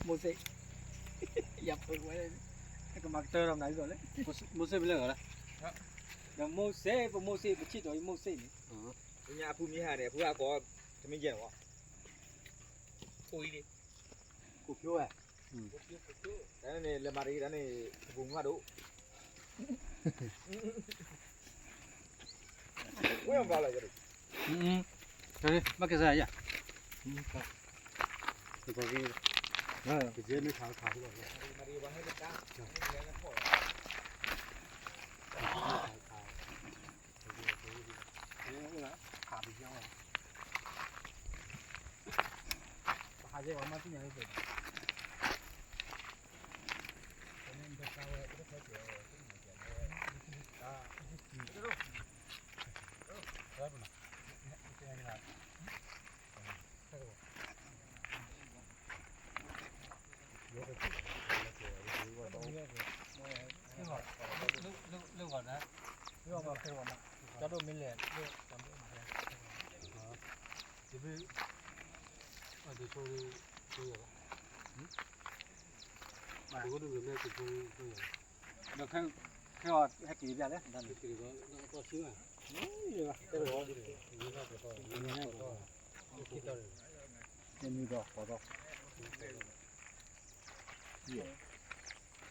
မိၢ်စ့ၣ်, ယဖိဝဲ, ကမၤကတၢၢ်ဒီးနၤဒ်သိးလဲၣ်, မိၢ်စ့ၣ်မ့ၢ်လဲၣ်ဂၤလဲၣ်, ဒီးမိၢ်စ့ၣ် ပမိၢ်စ့ၣ် ပဆံၣ်တီၤအံၤမိၢ်စ့ၣ်န့ၣ်, ညါအဖုမံဟါန့ၣ် အဖုဟါကီး, တမ့ၢ်ယဲၢ်န့ၣ်ဘၣ်, အိၣ်အံၤန့ၣ်, ကိၣ်ဖျိဝဲ, တၢ်န့ၣ် လဲၤမၤတဂ့ၤတၢ်န့ၣ် ပပူၤမးဒိၣ် ဝဲဘၣ်လီၤ, ဘၣ်ကစၢ်ယၤ, ပကဲမ့ၢ်ခါခါလီၤ, ခါယဲၢ်ဝဲမၤသ့ၣ်ညါလၢပှဲၤ ဒီးခဲအံၤဟဲက့ၤဘၣ်လဲၣ်,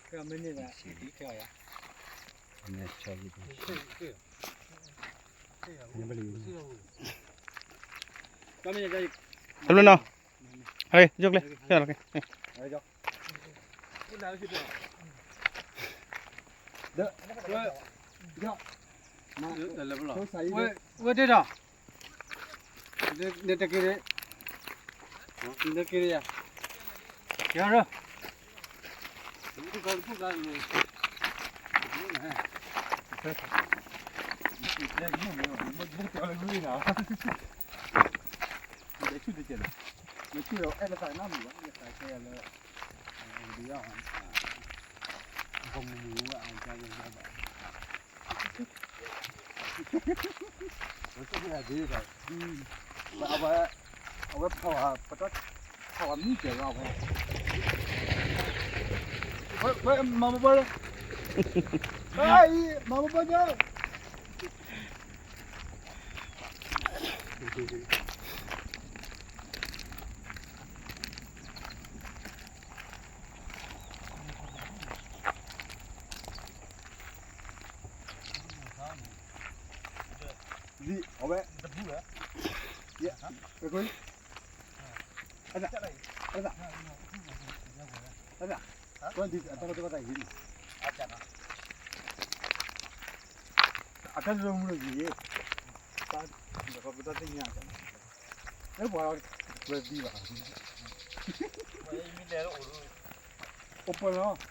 ခဲအံၤမ့ၢ်န့ၣ်ဒီး, တဘျီနီၤ, ဟဲ, ယိၣ်ကျဲ, ဟဲလီၤက့ၤ ဝဲဒၣ်ဒီး, နတက့ၤ, နတက့ၤယၤ, ယၤဒီး, အဝဲ, အဝဲဖးဝဲ, ပတၢ်ဖးဝဲမံၤကဲၤလီၤဝဲ, ဝဲမၤမၤဘၣ်လၢ, မၤမၤဘၣ်လၢ လံ အဝဲ, တပူၤလၢ, ယဲ, ကကွၢ်, အ, အ, အ, ကွၢ်ဒ်အတၢ်ကတၢၢ်ဘၣ်တၢ်ယံၤန့ၣ်, အတၢ်တရၢမူလၢယံၤ, တၢ်ပတၢ်သ့ၣ်ညါကန့ၣ်, အဲပှၤလီၤ, ဝဲဘံဘၣ်, အိၣ်ပၢၢ်လီၤ.